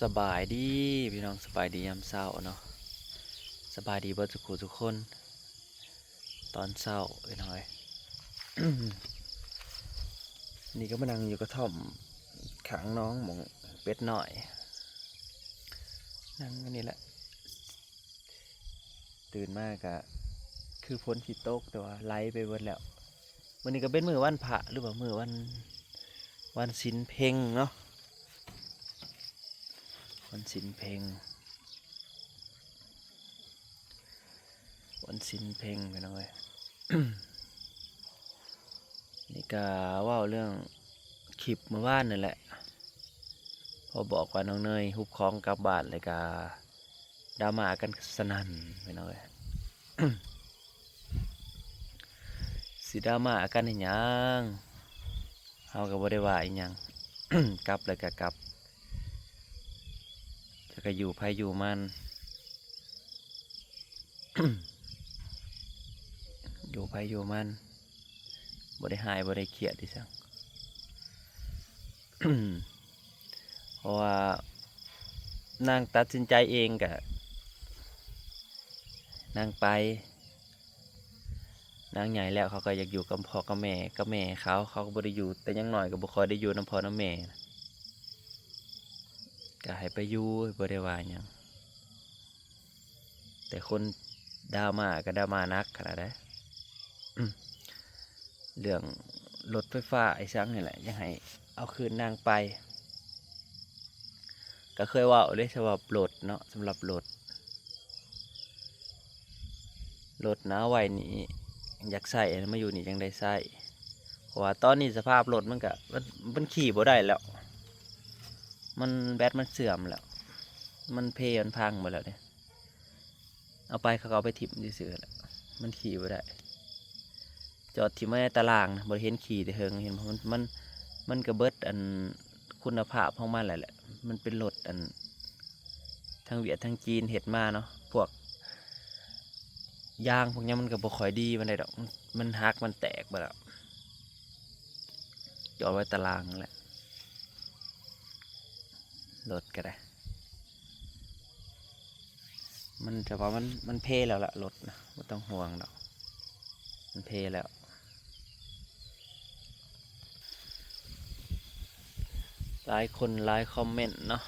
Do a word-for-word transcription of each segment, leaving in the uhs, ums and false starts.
สบายดีพี่น้อง สบายดียามเช้าเนาะ สบายดีเบิดทุกผู้ทุกคน ตอนเช้าพี่น้องเอ้ย นี่ก็มานั่งอยู่กระท่อมข้างหนองหม่องเป็ดน้อย นั่งอันนี้แหละ ตื่นมาก็คือฝนสิตก แต่ว่าไหลไปเบิดแล้ว มื้อนี้ก็เป็นมื้อวันพระ หรือว่ามื้อวัน วันศีลเพ็งเนาะ วันศีลเพ็ง วันศีลเพ็งพี่น้องเอ้ย นี่ก็เว้าเรื่องคลิปเมื่อวานนั่นแหละ พอบอกว่าน้องเนยฮุบของกลับบ้านเลยก็ดราม่ากันสนั่นพี่น้องเอ้ย สิดราม่ากันเฮ็ดหยัง เฮาก็บ่ได้ว่าอีหยัง กลับแล้วก็กลับ จักก็อยู่ไผอยู่มัน อยู่ไผอยู่มัน บ่ได้ฮ้ายบ่ได้เครียดอีสัง เพราะว่านางตัดสินใจเองก็ นางไป นางใหญ่แล้วเขาก็อยากอยู่กับพ่อกับแม่ กับแม่เขา เขาก็บ่ได้อยู่ แต่ยังน้อยก็บ่ค่อยได้อยู่นำพ่อนำแม่ ก็ให้ไปอยู่ บ่ได้ว่าหยัง แต่คนดราม่าก็ดราม่าหนักขนาดใด อืม เรื่องรถไฟฟ้าไอ้ซังนี่แหละ ยังให้เอาคืนนางไป ก็เคยเว้าเด้ สำหรับรถเนาะ สำหรับรถ รถนะเอาไว้นี่ อยากใช้มาอยู่นี่จังได้ใช้ เพราะว่าตอนนี้สภาพรถมันก็ มัน มันขี่บ่ได้แล้ว มันแบตมันเสื่อมแล้ว มันเพมันพังหมดแล้วเนี่ย เอาไปเขาก็เอาไปถิ่มซื่อๆแหละ มันขี่บ่ได้ จอดถิ่มไว้ในตารางนะ บ่ได้เห็นขี่แต่เฮิง เห็นบ่ มัน มัน มันก็เบิดอันคุณภาพของมันแหละแหละ มันเป็นรถอัน ทางเวียดทางจีนเฮ็ดมาเนาะ พวกยางพวกนี้มันก็บ่ค่อยดีปานใดดอก มัน มันหักมันแตกเบิดแล้ว จอดไว้ตารางนั่นแหละ รถก็ได้ มัน แต่ว่ามัน มันเพแล้วล่ะ รถนะ บ่ต้องห่วงดอก มันเพแล้ว หลายคนหลายคอมเมนต์เนาะ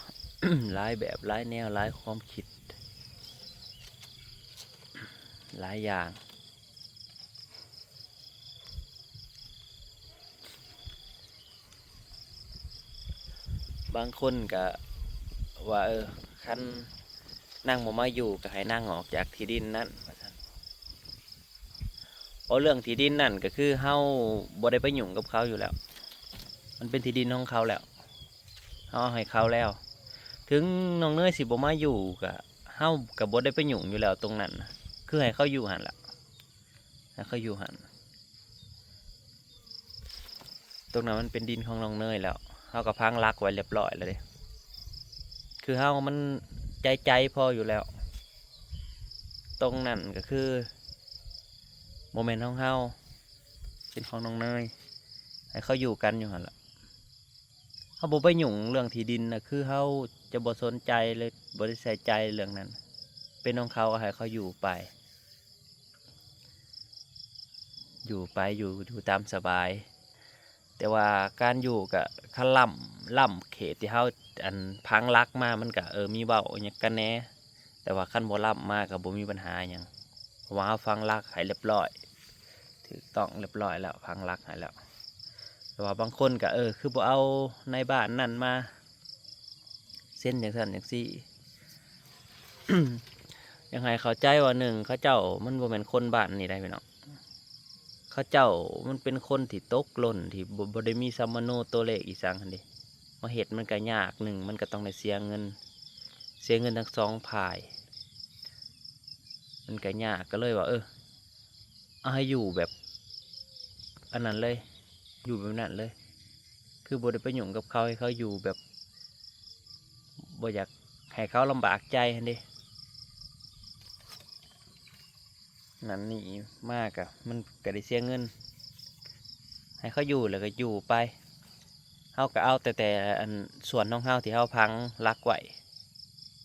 หลายแบบหลายแนวหลายความคิด หลายอย่าง บางคนก็ว่า เออ คันนางบ่มาอยู่ก็ให้นางออกจากที่ดินนั้น ว่าซั่น เพราะเรื่องที่ดินนั่นก็คือเฮาบ่ได้ไปยุ่งกับเขาอยู่แล้ว มันเป็นที่ดินของเขาแล้ว เฮาเอาให้เขาแล้ว ถึงน้องเนยสิบ่มาอยู่ก็ เฮาก็บ่ได้ไปยุ่งอยู่แล้วตรงนั้นน่ะ คือให้เขาอยู่หั่นล่ะ ให้เขาอยู่หั่น ตรงนั้นมันเป็นดินของน้องเนยแล้ว เฮาก็พังหลักไว้เรียบร้อยแล้วเด้ คือเฮามันใจใจพออยู่แล้ว ตรงนั้นก็คือบ่แม่นของเฮา เป็นของน้องเนย ให้เขาอยู่กันอยู่หั่นล่ะ เฮาบ่ไปยุ่งเรื่องที่ดินน่ะ คือเฮาจะบ่สนใจเลย บ่ได้ใส่ใจเรื่องนั้น เป็นของเขาก็ให้เขาอยู่ไป อยู่ไป อยู่ อยู่ตามสบาย แต่ว่าการอยู่ก็คันล้ำ ล้ำเขตที่เฮา อัน พังหลักมา มันก็ เออ มีเว้าหยังกันแหน่ แต่ว่าคันบ่ล้ำมาก็บ่มีปัญหาหยัง เพราะว่าเฮาพังหลักให้เรียบร้อย ถูกต้องเรียบร้อยแล้ว พังหลักให้แล้ว แต่ว่าบางคนก็ เออ คือบ่เอานายบ้านนั่นมาเซ็นจังซั่นจังซี่ อยากให้เข้าใจว่า หนึ่ง เขาเจ้ามันบ่แม่นคนบ้านนี่ได้พี่น้อง เขาเจ้ามันเป็นคนที่ตกหล่น ที่บ่ บ่ได้มีสัมมโนตัวเลขอีสังหั่นเด้ มาเฮ็ดมันก็ยาก หนึ่ง มันก็ต้องได้เสียเงิน เสียเงินทั้งสองฝ่าย มันก็ยาก ก็เลยว่า เออ เอาให้อยู่แบบ อันนั้นเลย อยู่แบบนั้นเลย คือบ่ได้ไปยุ่งกับเขา ให้เขาอยู่แบบ บ่อยากให้เขาลำบากใจหั่นเด้ นั่นนี่มากอะ มันก็ได้เสียเงิน ให้เขาอยู่แล้วก็อยู่ไป เฮาก็เอาแต่ แต่อันส่วนของเฮาที่เฮาพังหลักไว้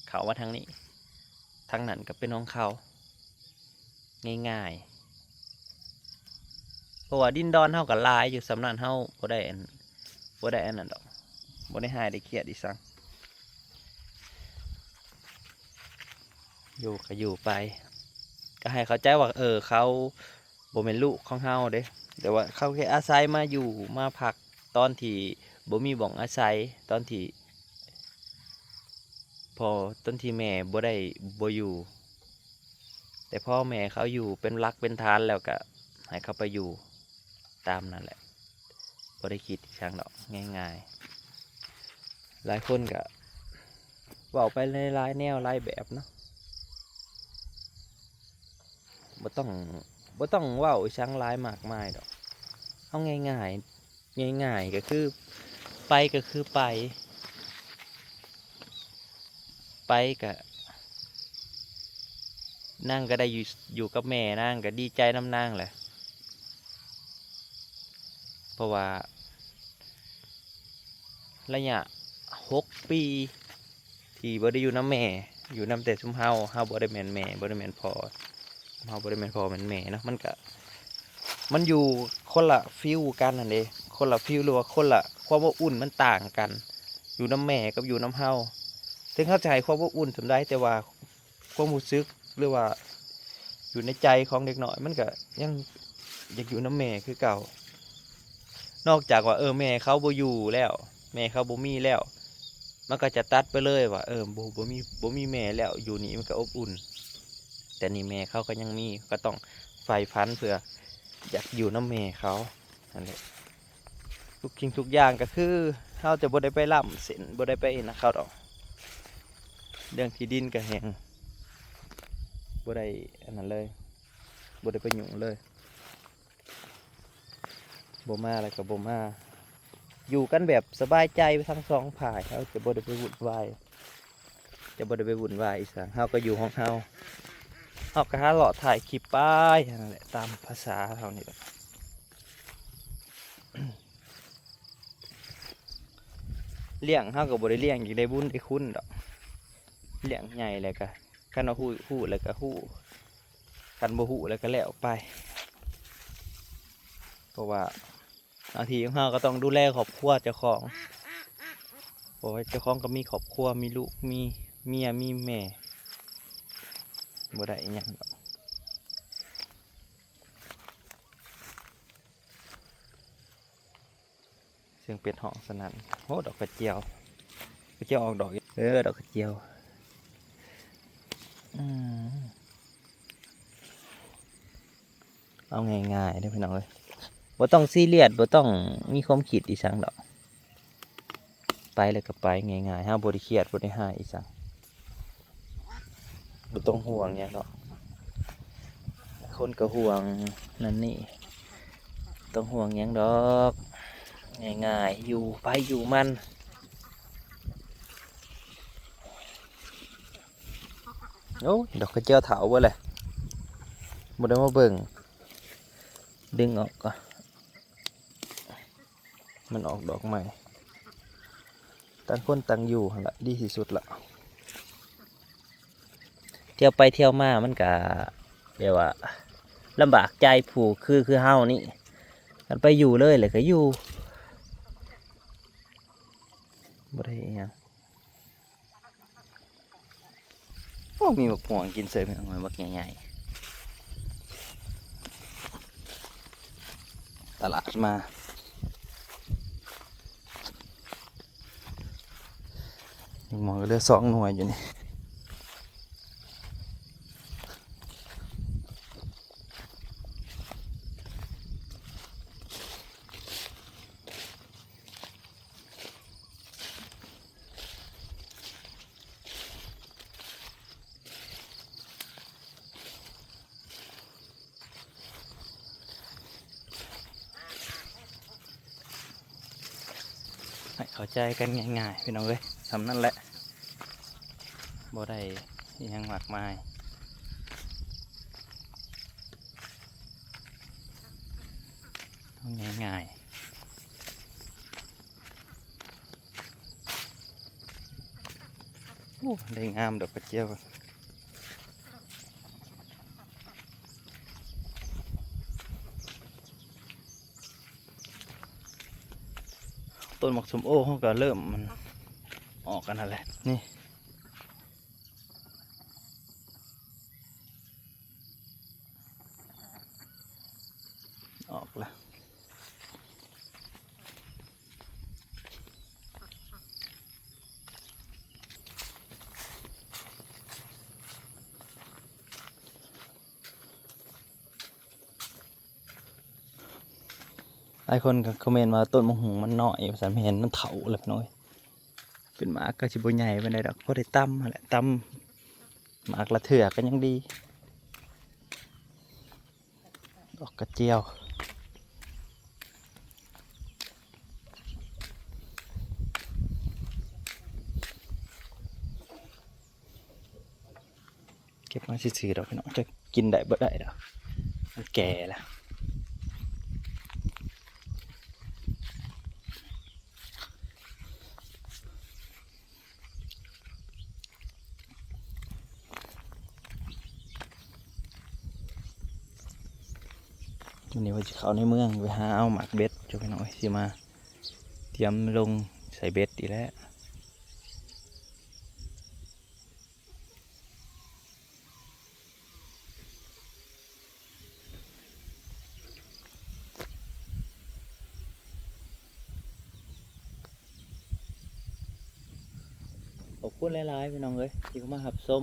เข้ามาทางนี้ ทางนั้นก็เป็นของเขา ง่ายๆ เพราะว่าดินดอนเฮาก็หลายอยู่ส่ำนั้น เฮาบ่ได้อัน บ่ได้อันนั้นดอก บ่ได้ฮ้ายได้เครียดอีสัง อยู่ก็อยู่ไป ก็ให้เข้าใจว่า เออ เขาบ่แม่นลูกของเฮาเด้ แต่ว่าเขาแค่อาศัยมาอยู่มาพักตอนที่บ่มีบ่องอาศัย ตอนที่ พอตอนที่แม่บ่ได้ บ่อยู่ แต่พอแม่เขาอยู่เป็นหลักเป็นฐานแล้วก็ให้เขาไปอยู่ตามนั่นแหละ บ่ได้คิดอีหยังดอก ง่ายๆ หลายคนก็เว้าไปในหลายแนวหลายแบบเนาะ บ่ต้อง บ่ต้องเว้าอีหยังหลายมากมายดอก เอาง่ายๆ ง่ายๆ ก็คือ ไปก็คือไป ไปก็ นางก็ได้อยู่ อยู่กับแม่ นางก็ดีใจนำนางแหละ เพราะว่า ระยะหกปี ที่บ่ได้อยู่นำแม่ อยู่นำแต่ซุมเฮา เฮาบ่ได้แม่นแม่ บ่ได้แม่นพ่อ เฮาบ่ได้แม่นพ่อแม่นแม่เนาะ มันก็ มันอยู่คนละฟีลกันนั่นเด้ คนละฟีล หรือว่าคนละความอบอุ่น มันต่างกัน อยู่นำแม่กับอยู่นำเฮา ถึงเฮาจะให้ความอบอุ่นส่ำใด แต่ว่าความรู้สึก หรือว่าอยู่ในใจของเด็กน้อย มันก็ยังอยากอยู่นำแม่คือเก่า นอกจากว่า เออ แม่เขาบ่อยู่แล้ว แม่เขาบ่มีแล้ว มันก็จะตัดไปเลยว่า เออ บ่ บ่มี บ่มีแม่แล้ว อยู่นี่มันก็อบอุ่น แต่นี่แม่เขาก็ยังมี ก็ต้องใฝ่ฝันเพื่ออยากอยู่นำแม่เขา นั่นแหละ ทุกสิ่งทุกอย่างก็คือ เฮาจะบ่ได้ไปล้ำเส้น บ่ได้ไปนะเขาดอก เรื่องที่ดินก็แฮ่งบ่ได้อันนั้นเลย บ่ได้ไปยุ่งเลย บ่มาแล้วก็บ่มา อยู่กันแบบสบายใจทั้งสองฝ่าย เฮาจะบ่ได้ไปวุ่นวาย จะบ่ได้ไปวุ่นวายอีสัง เฮาก็อยู่ของเฮา เฮาก็หาเลาะถ่ายคลิปไปนั่นแหละ ตามภาษาเฮานี่แหละ เลี้ยงเฮาก็บ่ได้เลี้ยงอยากได้บุญได้คุณดอก เลี้ยงใหญ่แล้วก็ คันว่าฮู้ ฮู้แล้วก็ฮู้ คันบ่ฮู้แล้วก็แล้วไป เพราะว่าหน้าที่ของเฮาก็ต้องดูแลครอบครัวเจ้าของ เพราะว่าเจ้าของก็มีครอบครัว มีลูก มีเมีย มีแม่ บ่ได้อิหยังดอก เสียงเป็ดฮ้องสนั่น โอ้ ดอกกระเจียว กระเจียวออกดอกอีก เออ ดอกกระเจียว อืม เอาง่ายๆเด้อพี่น้องเอ้ย บ่ต้องซีเรียส บ่ต้องมีความคิดอีสังดอก ไปแล้วก็ไปง่ายๆ เฮาบ่ได้เครียด บ่ได้ฮ้ายอีสัง บ่ต้องห่วงหยังดอก คนก็ห่วงนั่นนี่ ต้องห่วงหยังดอก ง่ายๆ อยู่ไปอยู่มัน โอ้ย ดอกกระเจียวเถาเบิดเลย บ่ได้มาเบิ่ง ดึงออกก่อน มันออกดอกใหม่ ต่างคนต่างอยู่หั่นละ ดีที่สุดละ เที่ยวไปเที่ยวมามันก็แบบว่าลำบากใจผู้คือ คือเฮานี่ คันไปอยู่เลยเลยก็อยู่ บ่ได้อิหยัง โอ้ มีบักม่วงกินเสย พี่น้อง บักใหญ่ๆ ตลาดมา บักม่วงก็เหลือสองหน่วยอยู่นี่ ให้เข้าใจกันง่ายๆ พี่น้องเอ้ย ส่ำนั่นแหละ บ่ได้อิหยังมากมาย ง่ายๆ โอ้ ได้งามดอกกระเจียว ต้นหมากส้มโอเขาก็เริ่มมันออกกันนั่นแหละ นี่ ออกแล้ว หลายคนก็คอมเมนต์ว่าต้นมะฮุงมันน้อย ว่าซั่น เห็นมันเฒ่าแล้วพี่น้องเอ้ย เป็นหมากก็สิบ่ใหญ่ปานใดดอก พอได้ตำหั้นแหละ ตำหมากละเทื่อก็ยังดี ดอกกระเจียว เก็บมาซื่อๆดอกพี่น้อง จะกินได้บ่ได้ดอก มันแก่แล้ว วันนี้ว่าจะเข้าในเมืองไปหาเอาหมากเบ็ด เจ้าพี่น้องเอ้ย สิมาเตรียมลงใส่เบ็ดอีกแล้ว ขอบคุณหลายๆพี่น้องเอ้ย ที่เข้ามารับชม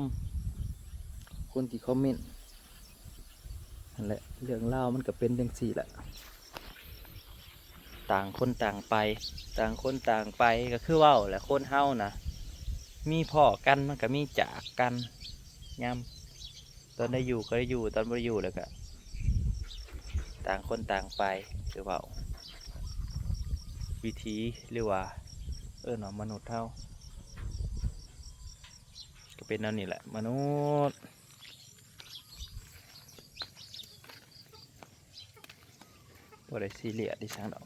ขอบคุณที่คอมเมนต์ นั่นแหละ เรื่องราวมันก็เป็นจั่งซี้แหละ ต่างคนต่างไป ต่างคนต่างไปก็คือเว้าแหละ คนเฮานะ มีพ้อกันมันก็มีจากกัน ยามตอนได้อยู่ก็ได้อยู่ ตอนบ่ได้อยู่แล้วก็ ต่างคนต่างไป คือเว้า วิถีหรือว่า เอิ้นว่ามนุษย์เฮา ก็เป็นแนวนี้แหละ มนุษย์ บ่ได้ซีเรียสอีหยังดอก